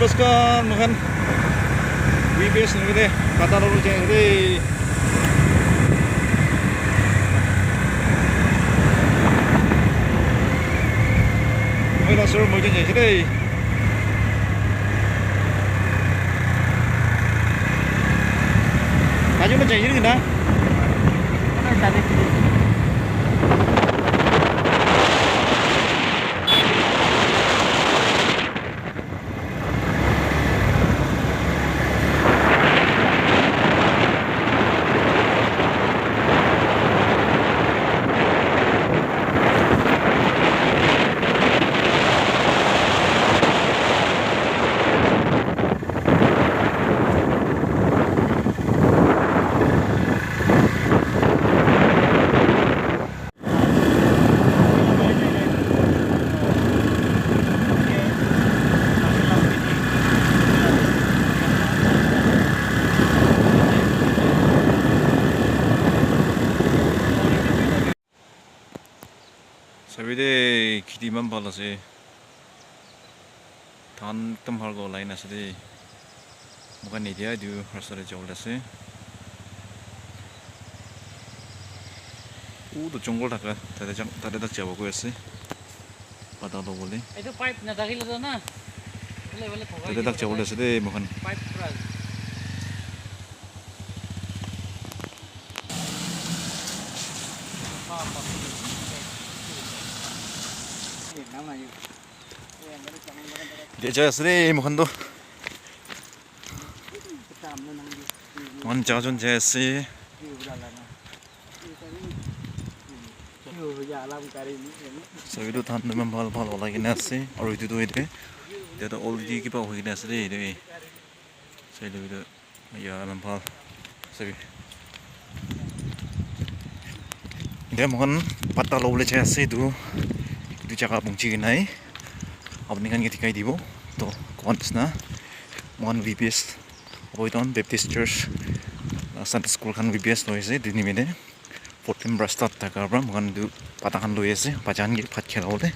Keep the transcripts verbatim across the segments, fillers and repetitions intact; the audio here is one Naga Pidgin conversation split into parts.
Namaskar, moikhan V P S nunggu de, pata lolo jai ase de. Moi la sur moi jai ase de. Maju na jai ase na. Sabi de, kheti eman bhal ase. Dhan ekdum bhal para olai na ase de. Moikhan etia etu rasta te jabo le ase. Utu jungle thaka, tate jang, tate tak jabo koi ase. Pata lobole. Etu pipe na thakile to na. Bole, bole thogai tate tak jabo le ase de, moikhan. Pipe pura. Etia jai ase de, moikhan toh. Moikhan charjon jai ase. Sabi toh dhan eman bhal bhal olai kena ase. Aru etu toh ete, etia toh already kiba hoi kena ase de, ete. Sai le etu. Ya, eman bhal. Sabi. Etia moikhan pata lobole jai ase etu. Etu jaga punchi kena apni khan ke dikhai dibo. Toh, koa nishina. Moikhan V P S, Aboi Town Baptist Church, uh, Sunday School khan V P S loi ase, etu nimite. Fourteen pra start thaka pra moikhan etu pata khan loi ase, bacha khan ke bhat khela bole.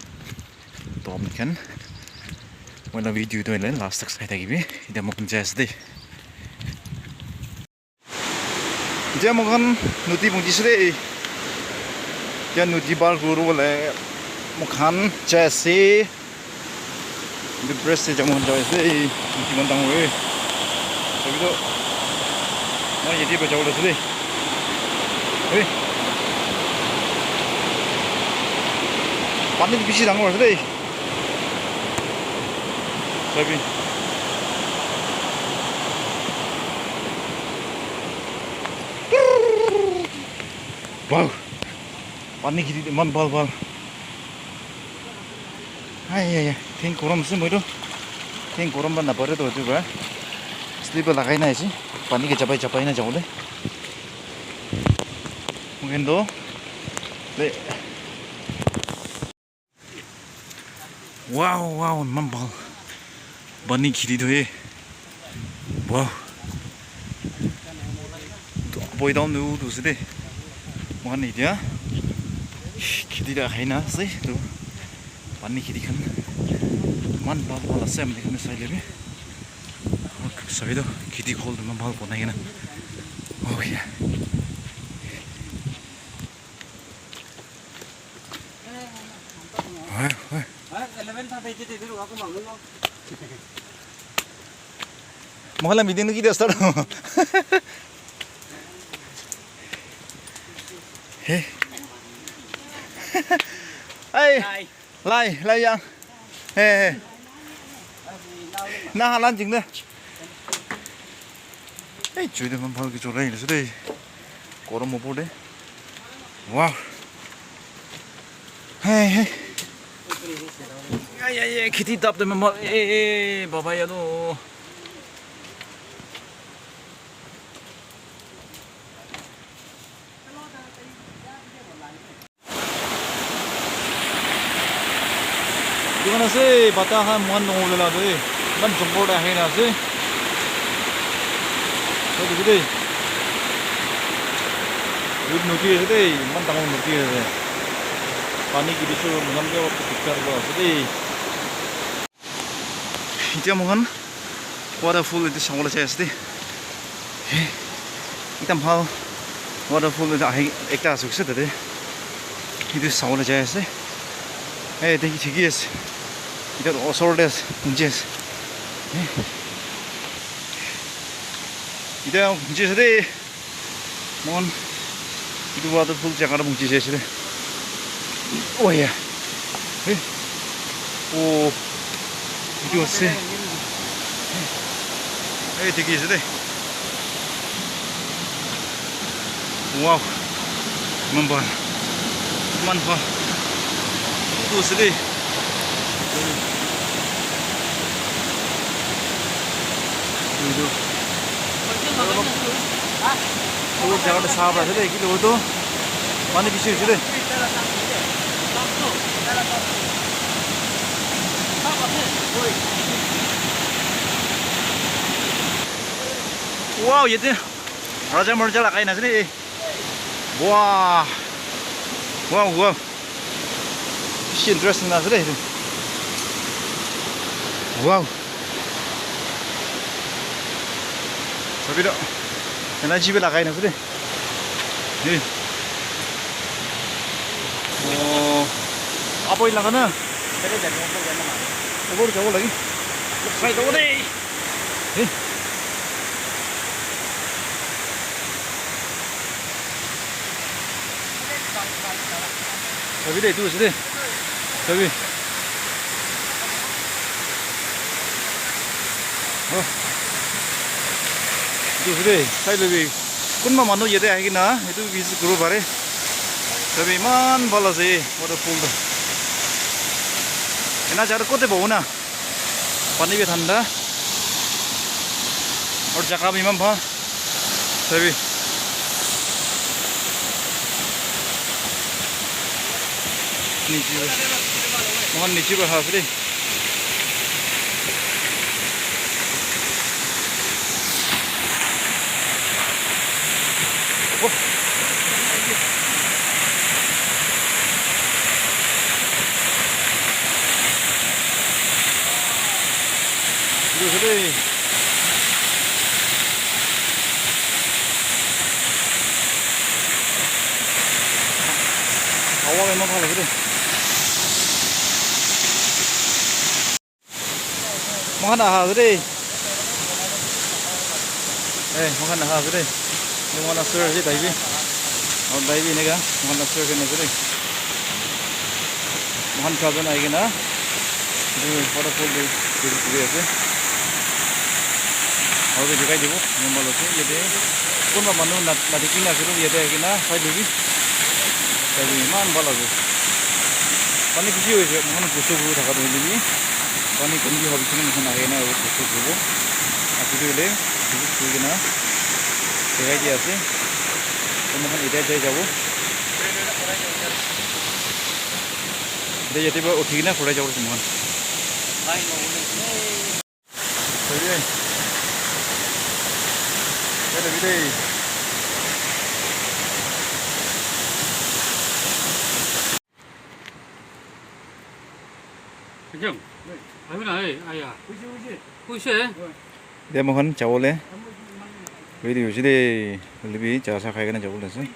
Toh, apni khan moi la video toh hoile last tak sai thakibi. Etia moikhan jai ase de. Etia moikhan nodi punchi ase de. Etia nodi par kuri bole moikhan jai ase. Etu bridge te jabo mon jai ase. Nodi eman dangor ase. Sabi toh, moi yate para jabo le ase de. Hey. Pani bishi dangor ase de. Sabi. Wow. Pani kheti eman bhal bhal. Ai, ai, ai. Theng gorom ase moi toh. Theng gorom pra napare toh etu pra. Slipper lagai na ase. Pani ke chapai chapai na jabo le. Moikhan toh. Le. Wow, wow, eman bhal. Pani kheti toh he. Wow. Toh, Aboi Town toh utu ase de. Moikhan etia kheti te ahai na ase. Toh, pani kheti khan eman bhal bhal ase. Apni khan sai le bi. Sabi toh, kheti khol toh eman bhal banai kena. Oh, yeah. Hoi, hoi. Moikhan la meeting toh ketia start hobo? Hey. Hey. Hi. Lai, lai yang. Hey, hey. Na halan jing de. Hey, chui de man phal ki cholai ni su de. Korom mo de. Wow. Hey, hey. Ay, ay, ay, kheti tap de man phal. Eh, eh, baba ya do. Etu khan ase, bata khan moikhan nahoi la ase, eman jungle te ahi na ase. Sai dikhi de, etu nodi ase de, eman dangor nodi ase. Pani giri se moikhan ke olop disturbance ase de. Etia moikhan Waterfall etu sabole jai ase de. Ekdam bhal waterfall etu ahi ekta ase koise tate. Etu sabole jai ase. Eh, thank you, thank you, yes. Etu osor te ase, punchi ase. Eh. Etu punchi ase de. Mon, etu waterfall jaga te punchi jai ase de. Oh, yeah. Eh. Oh. Etu ase. Eh, dikhi ase de. Wow. Iman bhal. Iman bhal. Etu ase de. Etu. Etu jaga te saaf ase de, ki lobo to. Pani bishi hoise de. Wow, yate Raja Maharaja lagai na ase de. Wow. Wow, wow. Bishi interesting ase de etu. Wow. Sabi do. Energy bi lagai na ase de. Hey. Oh. Apo ilaga na. Upor jabo lagi. Left side hobo de. Hey. Sabi de, etu ase de. Sabi. Oh. Etu ase de, sai lobi. Kunba manu yate ahi kena, etu visit kuribo pare. Sabi, iman bhal ase, waterfall tu. Ena jaga kote pabu na? Pani bi thanda. Aur jaga bi eman bhal. Sabi. Niche. Mohan niche para ase de. Oh. Etu ase de. Hawa eman bhal ase de. Moikhan aha ase de. Eh, moikhan aha ase de. Etu moikhan la sir ase, tai bi. Aru tai bi eneka, moikhan la sir khan ase de. Moikhan charjon ahi kena, etu waterfall te visit kuri ase. Aru bi dikhai dibo, normal ase. Yate kunba manu na, nadikhi na ase toh, yate ahi kena sai lobi. Tai bi eman bhal ase. Pani bishi hoise, moikhan gosu guru thaka toh hoile bi. Pani khan bi hobi kene moikhan ahi kena aru gosu guru. Aji toh hoile visit kuri kena dikhai di ase. Toh moikhan etia jai jabo. Etia yate para uthi kena khurai jabo moikhan. Ejang, ahi na, eh, aya. Kuise? Etia moikhan jabole ready hoise de, hoilebi cha cha khai kena jabole ase.